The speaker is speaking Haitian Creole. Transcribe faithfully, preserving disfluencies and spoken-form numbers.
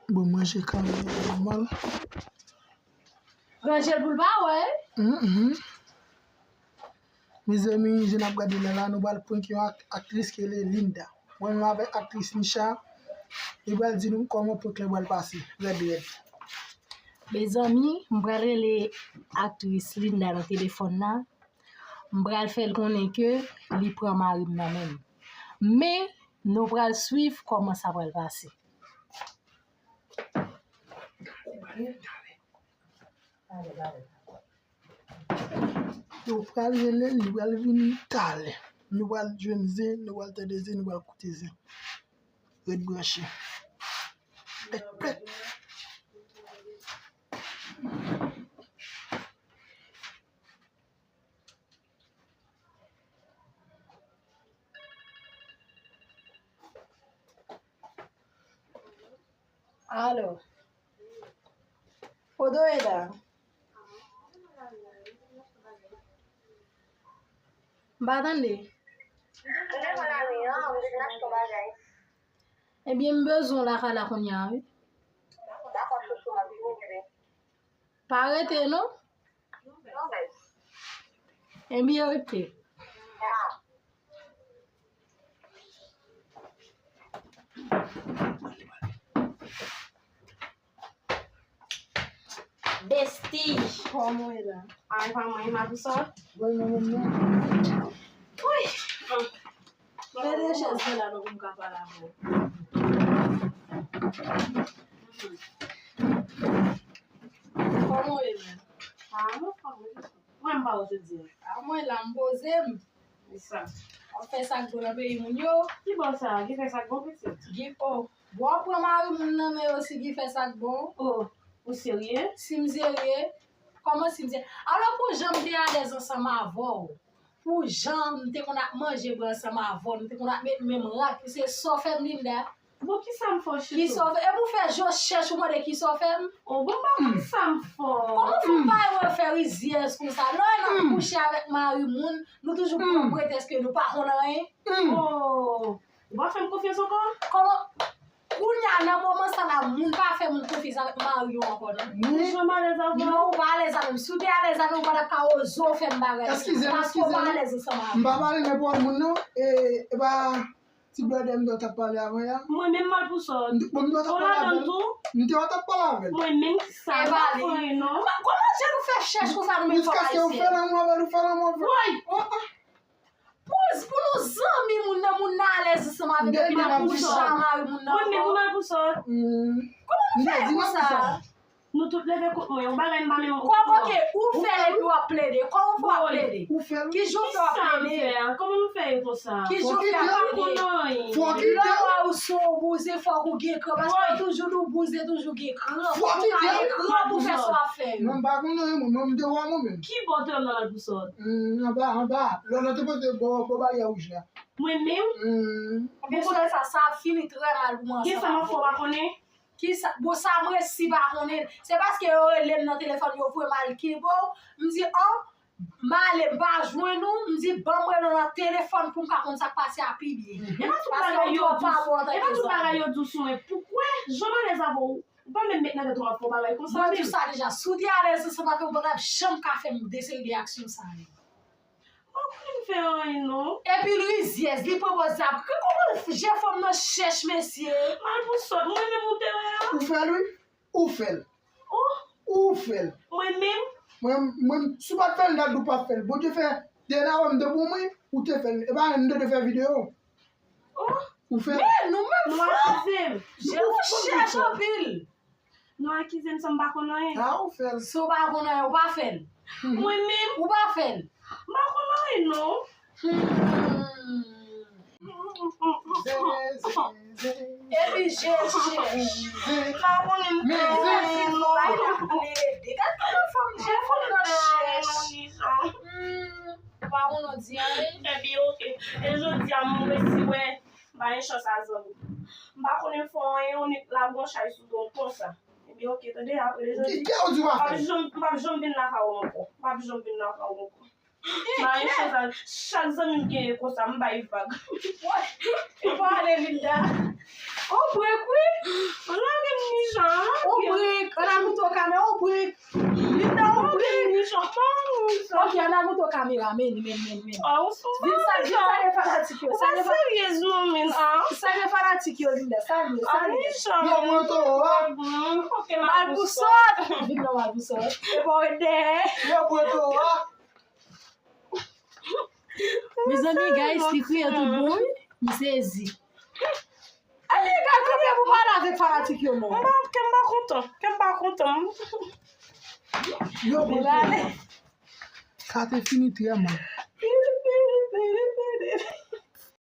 Bon, manje kanmenm nòmal. Ranje l pou l pa wè. Mhm. Mezanmi, jan n ap gade la la, nou pral prank yon ak-, aktris ki rele Linda. Mwen menm avèk aktris Nisha, li pral di nou kòman prank lan pral pase. Rèd, rèd. Mezanmi, m pral rele aktris Linda nan telefòn nan. M pral fè l konnen ke li pran mari m nan men m. Men, nou pral swiv kòman sa pral pase. Nou pral rele l, li pral vini talè. Nou pral jwenn zen, nou pral tande zen, nou pral koute zen. Ret branche. Pèt, pèt. Alo. Kote w ye la? M pa tande. Ebyen, m bezwen w lakay la kounye a, wi. Pa rete, non? Ebyen, rete. Bestie. Kòman w ye la? Ay, pa mwen, ma pou sòt. Bon, mwen menm non. Wi. Mete chèz mwen la non pou m ka pale avè w. Kòman w ye menm? Ah, mwen pa mwen. Mwen m pa wè w jodi a. Ah, mwen la m poze m. Sa. W ap fè sa k bon nan peyi moun yo. Ki bò sa? Ki fè sa k bon pitit? Gen, o. Bon, w ap pran mari moun nan men yo si ki fè sa k bon. O, ou serye? Si m serye. Kòman si m serye? Alò pou jan m te alèz ansanm avè w. Pou jan m te konn ap manje bò ansanm avè w, m te konn ap met menm rad pou se sa w fè m Linda. Bon, kisa m fè w, Chito? Kisa w fè? Epi w fè je w chèch ou mande kisa w fè m? O, bon, m pa konn sa m fè w. Kòman fè w pa wè fè rizyèz konsa? Lè w nan kouche avèk mari moun, nou toujou pran pretèks ke nou pa konn anyen. O, ou pa fè m konfyans ankò? Kòman? Kounye a, nan moman sa la, moun pa fè moun konfyans avèk mari yo ankò, non. Mwen janm alèz avè w. Non, ou pa alèz avè m. Si w te alèz avè m, ou pa t ap ka oze w fè m bagay sa. Eskize m, eskize m. Paske w pa alèz ansanm avè m. M pa pale nenpòt moun, non. E, e pa Ti blòdè m dwe t ap pale avè a. Mwen menm mal pou sòt. M te, bon, m dwe t ap pale avè l. Ou ladann tou? M te dwe t ap pale avè l. Mwen menm sa m pa fè anyen non. Kòman jan nou fè chèch konsa nou menm fanm ayisyen? Jiskaske ou fè lanmou avè l, ou fè lanmou avè l. Woy! Pou, pou nou zanmi moun nan, moun nan alèz ansanm avè l, epi n ap bouche a mari moun nan ankò. Mwen menm mal pou sòt. Kòman nou fè konsa? Nou tout leve kont mwen. Yon bagay m pa menm okouran. Kòman, oke, ou fè l epi w ap plede. Kòman w ap plede? Ou fè l. Ki jan w fè w ap plede? Kisa m fè a? Kòman nou fè ye konsa? Ki jan w fè w ap plede? Fò w kite l. Lè w wè ou se yon bouzen, fòk ou gen kran. Paske yo toujou di w bouzen toujou gen kran. Fòk ou gen kran pou fè sa w ap fè yo. Mwen m pa konn anyen, mwen, mwen m te wè mwen menm. Ki bò w te wè m nan mal pou sòt? Hmm, anba, anba. Lè w te poze bò, bò baryè wouj la. Mwen menm? Hmm. Ebyen, sou sa, sa ap fini trè mal pou mwen ansanm avè w. Gen sa m ap fè w pa konnen? Kisa, bon, sa m resi pa konnen. Se paske yo rele m nan telefòn, yo voye m al kenbe w. M di, an, m ale, m pa jwenn ou. M di, ban m rele w nan telefòn pou m ka konn sa k pase a pi byen. Mhm. Paske ou twò pa bon antanke zanmi. E pa tout bagay yo di w sou mwen. Pou kwè, jan m alèz avè w, ou pa menm met nan tèt ou m ap fè yon bagay konsa menm. Mwen di w sa deja, si w te alèz ansanm avè m, ou pa t ap janm ka fè m de seri de aksyon sa yo. M pa konnen m fè anyen non. Epi l rizyèz, li pran pòz sa. Kòman l f-, jan fanm nan chèch mesye? Mal pou sòt, mwen menm ou te wè a? Ou fè l wi, ou fè l. Oh! Ou fè l. Mwen menm? Mwen, mwen, si w pa t fè l, m ta di w pa fè l. Bondye fè, D N A wè m te pou mwen, ou te fè l. E pa m te fè videyo. Oh! Ou fè l. Men nou menm fanm, je nou chèch anpil. Nou akize m san m pa konn anyen. A, ou fè l. Si w pa konn anyen, ou pa fè l. Mwen menm. Ou pa fè l. M pa konn anyen non. Hmm. Epi je chèch. M pa konnen m fè anyen non. Gad kòman fanm je fanm nan chèch. Hmm. Ou pa konn ou di anyen. Epi oke. E jodi a m resi wè. M pa gen chans a zanmi. M pa konnen fè anyen, ou nik lage yon chay sou do m konsa. Ebyen, oke, tande, apre de jodi, m p ap janm, m p ap janm vin lakay ou ankò. M p ap janm vin lakay ou ankò. M pa gen chans a, chak zanmi m genyen konsa, m bay vag. Ou pale, Linda. Ou prek, wi. Ou lage m mijan. Sa montre w kamera, men, men, men, men. Oh, ou sou Vin sa, vin salye fanatik yo. Ou pa Salye fa- serye, Zoumi, non? Salye fanatik yo, Linda. Salye, salye. Michan. Yo pran to a. Ok, Malbousòt. Vin nan Malbousòt. E pa wè dèyè. Yo pran to a. Mezanmi, guys, li kriye tout bon, wi. M sezi. Ann, li ka kanpe pou pale avèk fanatik yo, non. Mwen pa, kè m pa kontan. Kè m pa kontan. Yo pran to a. Sa te fini trè mal.